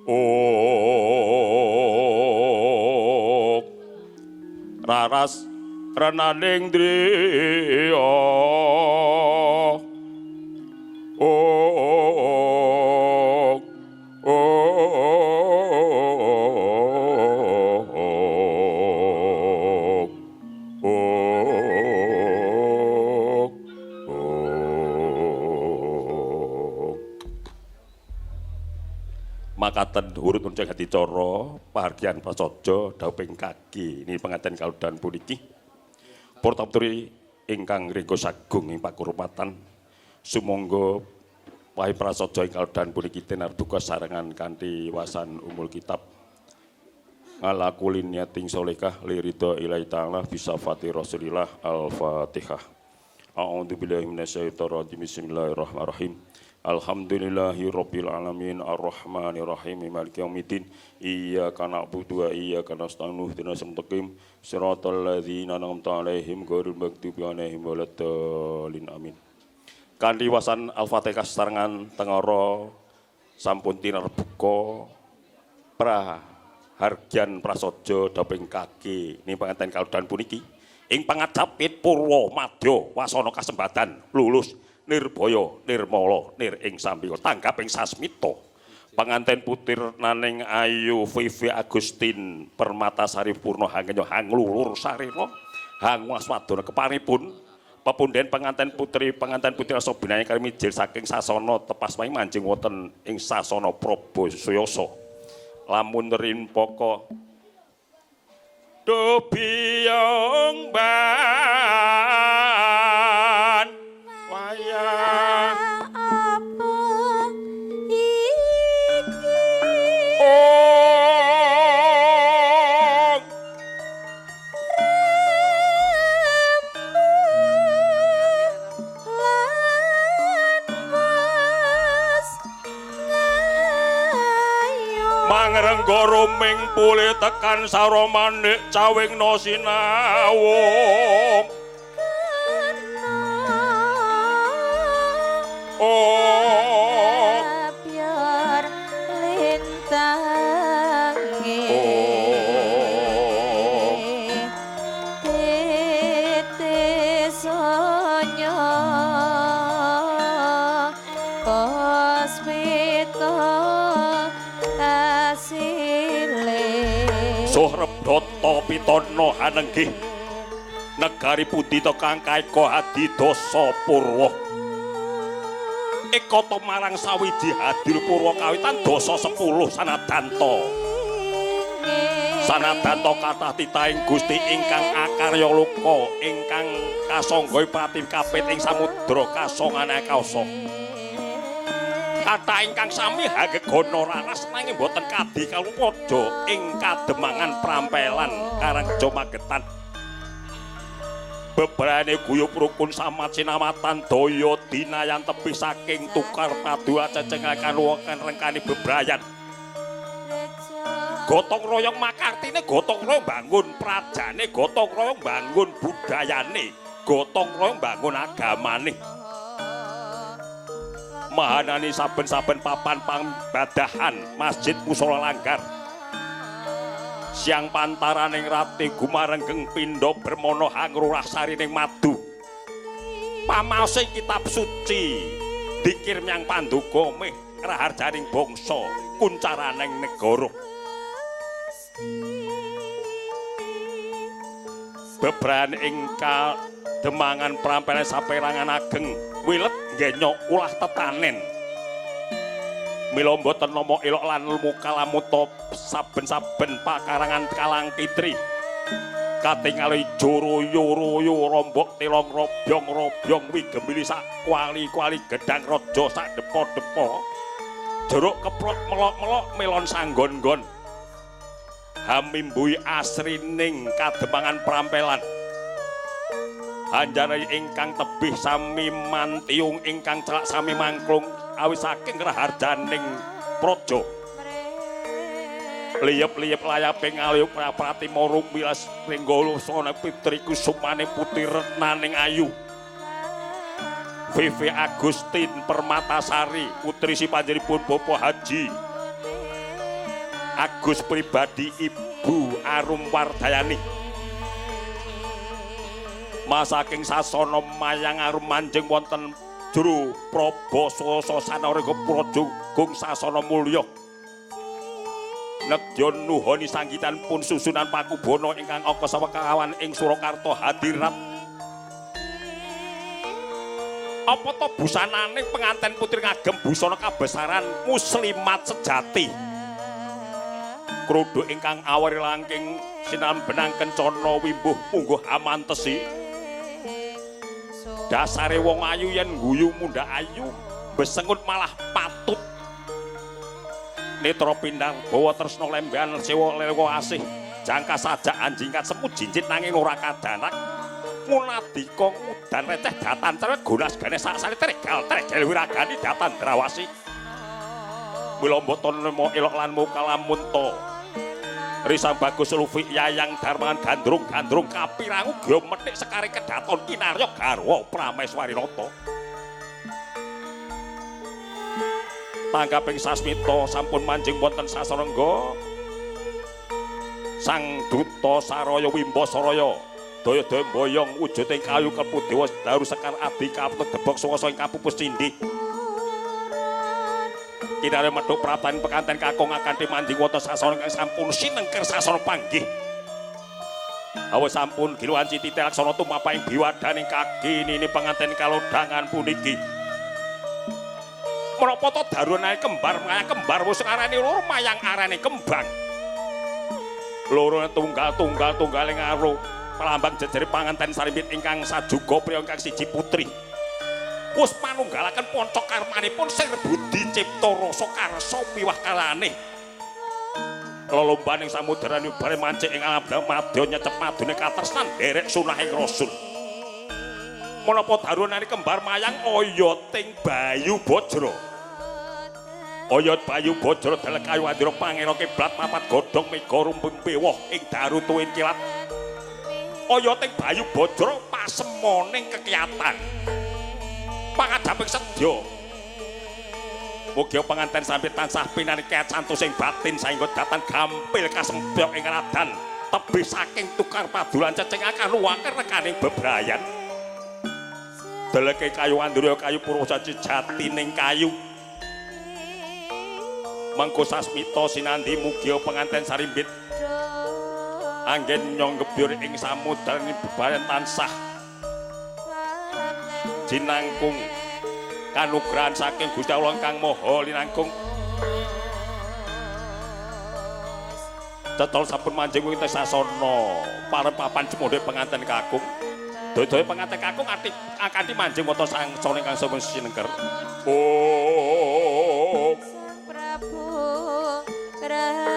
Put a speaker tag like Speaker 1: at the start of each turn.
Speaker 1: Oh raras renaning driya. Oh oh oh oh. Makaten urut unceng adicara pahargyan prasaja dawuhing kaki ini penganten kalodhan puniki. Para tapturi ingkang ringgo sagung ing pakurmatan, sumangga pahi prasaja ing kalodhan puniki tinarbuka sarengan kanthi wasan umul kitab. Ngalakulin niating solehah liridho ilahi ta'ala bisafati rasulillah. Al-Fatihah. A'udzu billahi minasyaitonir rajim. Bismillahirrahmanirrahim. Alhamdulillahi rabbil alamin arrahmanir rahim maliki yaumiddin. Iyyaka na'budu wa iyyaka nasta'in ihdinas siratal mustaqim siratal ladzina an'amta 'alaihim ghairil maghdubi 'alaihim waladdallin. Amin. Kanthi wasan Al-Fatihah sarengan tengara sampun tinarbuka prahargyan prasaja dawuhing kaki ning panganten kalodhan puniki ing pangajapit purwa madya wasana kasembadan lulus nirbaya nirmala nir ing sambika tanggap ing sasmita. Panganten putir naning ayu Vivi Agustin Permatasari Purna hangenya hanglulur sarira hangwaswadana keparipun pepunden penganten putri penganten putri asa binaya karimijil saking sasana tepas maing manjing wonten ing sasana Prabu Suyasa. Lamun rimpaka do biyong ban wayang
Speaker 2: apa iki
Speaker 1: oh
Speaker 2: lan wes ngayo
Speaker 1: mangrengga ruming pulih tekan saromanik cawing no sinawung. Oh
Speaker 2: biar lintange
Speaker 1: oh
Speaker 2: tete sonyo kospito asile
Speaker 1: Sohrebdata pitana hanenggih negari pundi to kang kaeka adidasa purwa ekata marang sawiji hadil purwa kawitan dasa 10 sanadanta sanadanta kathah titahing Gusti ingkang akarya loka ingkang kasangga prati kapit ing samudra kasongane kawasa kathah ingkang sami hagegana raras nanging boten kadi kalupaja ing kademangan prampelan Karangreja Magetan. Bebrayane guyub rukun samat sinamatan daya dinayan tebih saking tukar padu aceceng kanuwakan rengkani bebrayan. Gotong royong makartine, gotong royong bangun prajane, gotong royong bangun budayane, gotong royong bangun agamane. Mahanani saben-saben papan pambadahan masjid musala langgar. Siang pantaraning rati gumarenggeng pindha bermana hangrurah sarining madu. Pamaose kitab suci dikir menyang panduka meh raharjaning bangsa kuncaraning negara. Bebrayan ing kademangan prampelan saperangan ageng wilet ngenyok ulah tetanen. Mila mboten nama elok lan mukalamuta saben-saben pakarangan kalang kitri. Katingal ijo royo-royo rombok telong robyong-robyong wigemili sak kuali-kuali gedang raja sak depo-depo. Jeruk keprok melok-melok melon sanggon-nggon. Hamimbui asrining kademangan prampelan. Hanjare ingkang tebih sami mantiung ingkang celak sami mangklung awit saking raharjaning praja. Liyep-liyep layape ngaliyup pratima rumilas ringgala sona pitri kusumane putih retnaning ayu. Vivi Agustin Permatasari putri si panjenenganipun Bapak Haji Agus pribadi Ibu Arum Wardayani. Masaking sasana mayang arum manjing wonten juru praba swasa sanarika praja gung sasana mulya. Nedya nuhoni sanggitan pun susunan pakubono ingkang angka sawekawan ing Surakarta hadirat. Apa to busanane penganten putri ngagem busana kabesaran muslimat sejati. Kruduk ingkang awari langking sinambenang kencana wimbuh mungguh amantesi. Dasare wong ayu yen guyu mundhak ayu, besengut malah patut. Netra pindang bawa tresna lembean sewa lewa asih jangka sajak anjingkat semu jinjit nanging ora kadanak munadika udan receh datan cewek golas gane sak sale tregal tregel wiragani datan drawasi mila mboten nemo elok lan mukalamunta risang bagus lufi yayang darmangan gandrung gandrung kapirangu gya methik sekare kedaton kinarya garwa prameswarinata. Tanggaping sasmita sampun manjing wonten sasarangga Sang Duta Saraya Wimba Saraya daya-daya mboyong wujuding kayu klepu dewa daru sekar abdi kapet debok swasa ing kapupus cindhi. Kinarya methuk praptan pekanten kakung akanthi manjing wonten sasana ingkang sampun sinengker sasana panggih. Awa sampun giluhan citi laksana tumapaing biwadaning kaki nini penganten kalodhangan puniki. Menapa to darunae kembar mayang kembar wis arane loro mayang arane kembang. Loro tunggal-tunggal tunggaling aro pelambang jejere panganten sarimbit ingkang sajuga priya ingkang siji putri. Wis manunggalaken panca karmanipun sir budi cipta rasa karsa miwah kalane. Lelombaning samudra bare mancik ing alam madya nyecep madune katresnan nderek sunahing rasul. Menapa darunane kembar mayang oyoting Bayu Bajra. Oyot Bayu Bajra dalek kayu andira pangera kiblat papat godhong mega rumpun pewuh ing daru tuwin kilat. Oyoting Bayu Bajra pasemoning kekiyatan. Pangajaping sedya. Mugi panganten sampe tansah pinanikat santos ing batin saengga datan gampil kasempyok ing radan tebih saking tukar padulan cecing akan luwaker rekaning bebrayan. Deleke kayu andura kayu purwasaji jatining kayu. Mengko sasmita sinandhi mugia penganten sarimbit anggen nyong gebyur ing samudra bebayan tansah jinangkung kanugrahan saking Gusti Allah ingkang Maha Linangkung. Cetol sampun manjing wonten sasana parep papan cemodhe penganten kakung. Daya-daya penganten kakung akanthi manjing wonten sangsana ingkang sampun sinengker. Oh
Speaker 2: Sang Prabu Raja.